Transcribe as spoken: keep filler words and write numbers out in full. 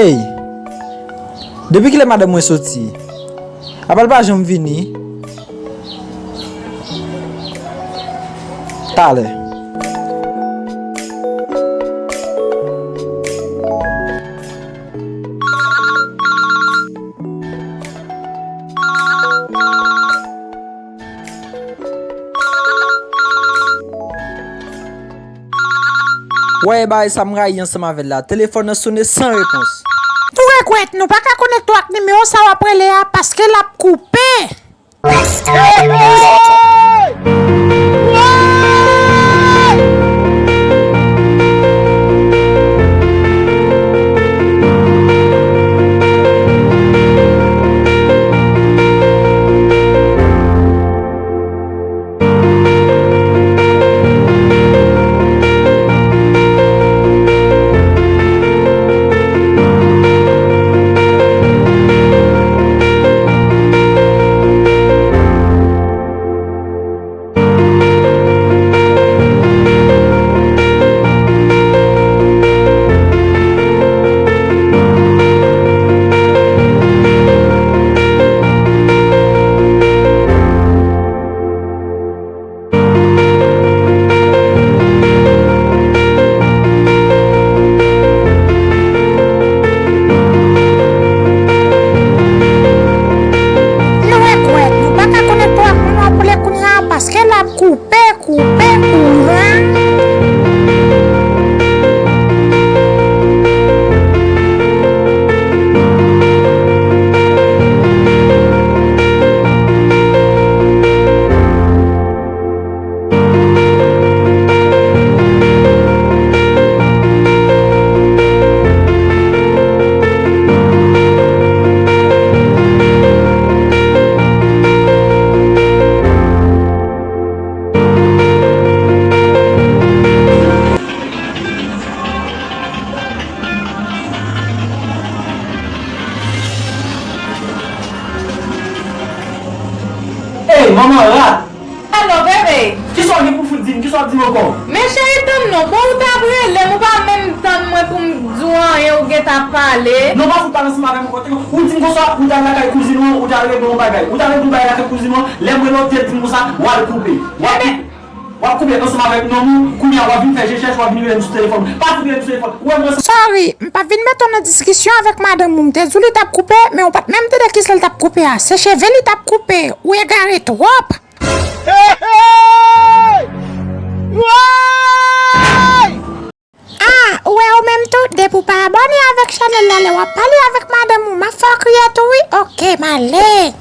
Ey, depi kilè madanm mwen soti? Apa l pa janm vini? Talè. Wè, e bagay sa m rayi ansanm avè l la. Telefòn nan sone san repons. Pou rekwèt, nou pa ka konekte w ak nimewo sa w ap rele a paske l ap koupe. Nou rekwèt, nou pa ka konekte w ak moun w ap rele kounye a paske l ap koupe, koupe kouran. Ey, manman rat! Alo, bebe! Kisa w gen pou fout di m? Kisa w ap di m ankò? Men cheri, tann non. Bon, ou t ap rele m, ou pa menm tann mwen pou m di w anyen, ou gentan ap pale. Non, pa fout pale ansanm avè m ankò. Ou di m konsa, ou t al lakay kouzin ou an, ou t al regle yon bagay. Ou t al regle yon bagay lakay kouzin ou an, lè m rele w, ou te di m konsa, w al koupe. W al koupe. W ap koupe ansanm avèk nonm ou, kounye a w ap vin fè je chèch, w ap vin rele m sou telefòn. Pa fout rele m sou telefòn. Ou wè mwen se... Sorry, m pa vin mete w nan diskisyon avèk madanm ou. M te di w li t ap koupe, men ou pa t menm tande kisa l t ap koupe a. Se cheve li t ap koupe. Ou egare twòp. Ah, ou wè ou menm tou, depi w pa abòne avèk chanèl la, lè w ap pale avèk madanm ou, m ap fè w kriye tou wi. Oke, m ale.